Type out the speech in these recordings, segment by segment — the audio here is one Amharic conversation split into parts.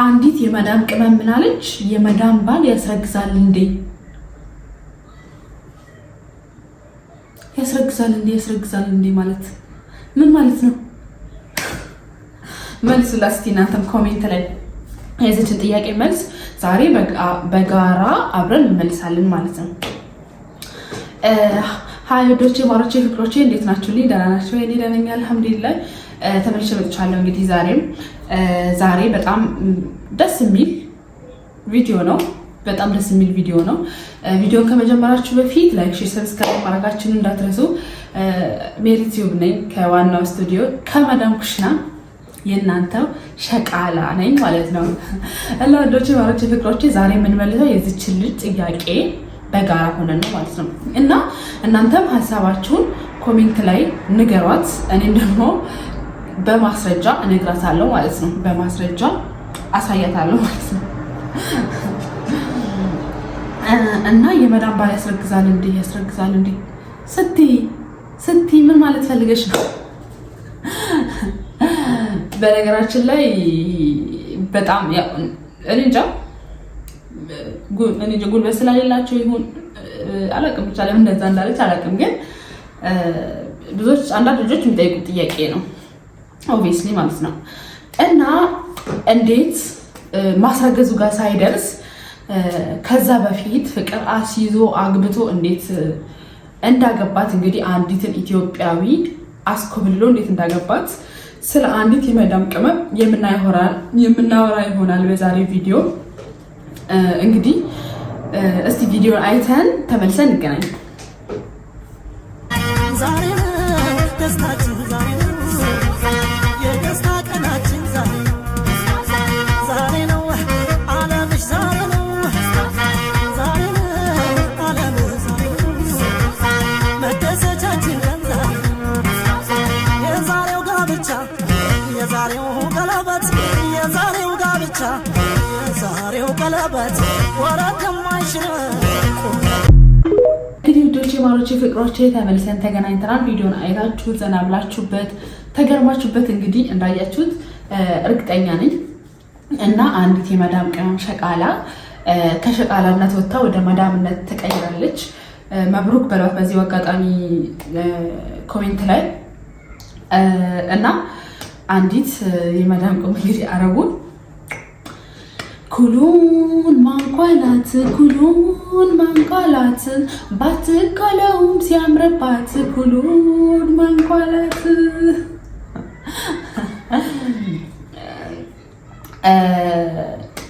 አንዲት የመዳም ቅመም ምናለች? የመዳም ባል ያስረግዛል እንዴ? ያስረግዛል እንዴ? ያስረግዛል እንዴ ማለት ምን ማለት ነው? መልሱ እስቲ እናንተም comment ላይ የዚችን ጥያቄ መልስ ዛሬ በጋራ አብረን እንመልሳለን ማለት ነው። Hi ውዶቼ፣ ማሮቼ፣ ፍቅሮቼ እንዴት ናችሁ? ልኝ ደህና ናቸው? እኔ ደህና ነኝ አልሐምዱሊላህ። ተመልሼ መጥቻለሁ። እንግዲህ ዛሬም ዛሬ በጣም ደስ የሚል ቪዲዮ ነው። በጣም ደስ የሚል ቪዲዮ ነው። ቪዲዮን ከመጀመራችሁ በፊት like፣ share፣ subscribe ማድረጋችሁን እንዳትረሱ። ሜሪ ቲዩብ ነኝ ከዋናው ስቱዲዮ ከመዳም ኩሽና የእናንተው ሸቃላ ነኝ ማለት ነው። እና ውዶቼ፣ ማሮቼ፣ ፍቅሮቼ ዛሬ የምንመልሰው የዚችን ልጅ ጥያቄ በጋራ ሆነን ነው ማለት ነው። እና እናንተም ሀሳባችሁን comment ላይ ንገሯት፣ እኔም ደግሞ በማስረጃ እነግራታለሁ ማለት ነው። በማስረጃ አሳያታለሁ ማለት ነው። እና የመዳም ባል ያስረግዛል እንዴ? ያስረግዛል እንዴ ስትይ ስትይ ምን ማለት ፈልገሽ ነው? በነገራችን ላይ በጣም እኔ እንጃ ጉልበት ስለሌላቸው ይሁን አላውቅም፣ ብቻ ለምን እንደዛ እንዳለች አላውቅም። ግን ብዙዎች አንዳንድ ልጆች የሚጠይቁት ጥያቄ ነው obviously ማለት ነው። እና እንዴት ማስረገዙ ጋር ሳይደርስ ከዛ በፊት ፍቅር አስይዞ አግብቶ እንዴት እንዳገባት፣ እንግዲህ አንዲትን ኢትዮጵያዊ አስኮብልሎ እንዴት እንዳገባት ስለ አንዲት የመዳም ቅመም የምናወራ ይሆናል በዛሬ ቪዲዮ። እንግዲህ እስቲ ቪዲዮን አይተን ተመልሰን እንገናኝ። ዛሬ ነው ደስታችን፣ ዛሬ ነው የደስታ ቀናችን፣ ዛሬ ዛሬ ነው ዓለምሽ፣ ዛሬ ነው፣ ዛሬ ነው ዓለም፣ ዛሬ ነው መደሰቻችን ቀን ዛሬ ነው። የዛሬው ጋብቻ፣ የዛሬው ቀለበት፣ የዛሬው ጋብቻ፣ የዛሬው ቀለበት ወረት የማይሽረው። እንግዲህ ውዶቼ፣ ማሮቼ፣ ፍቅሮቼ ተመልሰን ተገናኝተናል። ቪዲዮን አይታችሁ ዘና ብላችሁበት ተገርማችሁበት እንግዲህ እንዳያችሁት እርግጠኛ ነኝ። እና አንዲት የመዳም ቅመም ሸቃላ ከሸቃላነት ወጥታ ወደ መዳምነት ተቀይራለች። مبروك በሏት በዚሁ አጋጣሚ comment ላይ። እና አንዲት የመዳም ቅመም እንግዲህ አረቡን ኩሉን ማንኳላት ኩሉን ማንኳላት ባትካለውም ሲያምርባት ኩሉን ማንኳላት።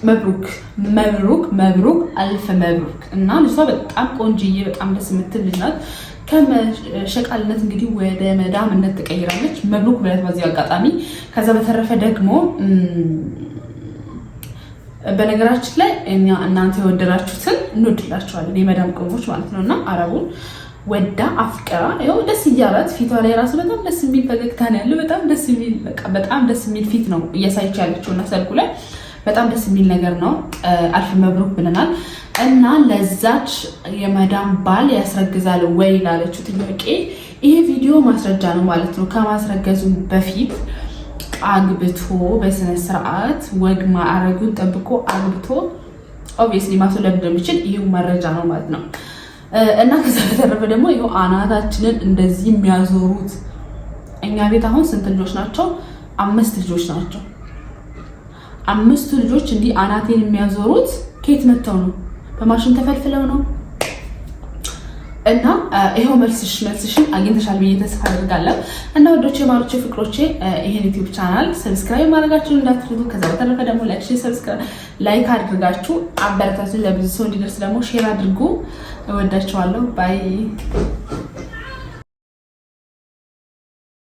مبروك مبروك مبروك ألف مبروك። እና ልጅቷ በጣም ቆንጅዬ በጣም ደስ የምትል ልጅ ናት። ከሸቃልነት እንግዲህ ወደ መዳምነት ትቀይራለች። مبروك ብለት በዚሁ አጋጣሚ። ከዛ በተረፈ ደግሞ በነገራችን ላይ እኛ እናንተ የወደዳችሁትን እንወድላችኋለን የመዳም ቅመሞች ማለት ነው። እና አረቡን ወዳ አፍቅራ ይኸው ደስ እያላት ፊቷ ላይ ራሱ በጣም ደስ የሚል ፈገግታ ነው ያለው። በጣም ደስ የሚል በቃ በጣም ደስ የሚል ፊት ነው እያሳየች ያለችው እና ሰርጉ ላይ በጣም ደስ የሚል ነገር ነው። ألف مبروك ብለናል። እና ለዛች የመዳም ባል ያስረግዛል ወይ ላለችው ጥያቄ ይሄ ቪዲዮ ማስረጃ ነው ማለት ነው። ከማስረገዙ በፊት አግብቶ በስነ ስርዓት ወግ ማዕረጉን ጠብቆ አግብቶ obviously ማስወለድ እንደሚችል ይሄው መረጃ ነው ማለት ነው። እና ከዛ በተረፈ ደግሞ ይኸው አናታችንን እንደዚህ የሚያዞሩት እኛ ቤት አሁን ስንት ልጆች ናቸው? አምስት ልጆች ናቸው። አምስቱ ልጆች እንዲህ አናቴን የሚያዞሩት ከየት መጥተው ነው? በማሽን ተፈልፍለው ነው። እና ይኸው መልስሽን አግኝተሻል ብዬ ተስፋ አድርጋለሁ። እና ውዶቼ፣ ማሮቼ፣ ፍቅሮቼ ይሄን ዩቲዩብ channel subscribe ማድረጋችሁን እንዳትረሱ። ከዛ በተረፈ ደግሞ like፣ subscribe፣ like አድርጋችሁ አበረታቱን። ለብዙ ሰው እንዲደርስ ደግሞ share አድርጉ። እወዳችኋለሁ። Bye።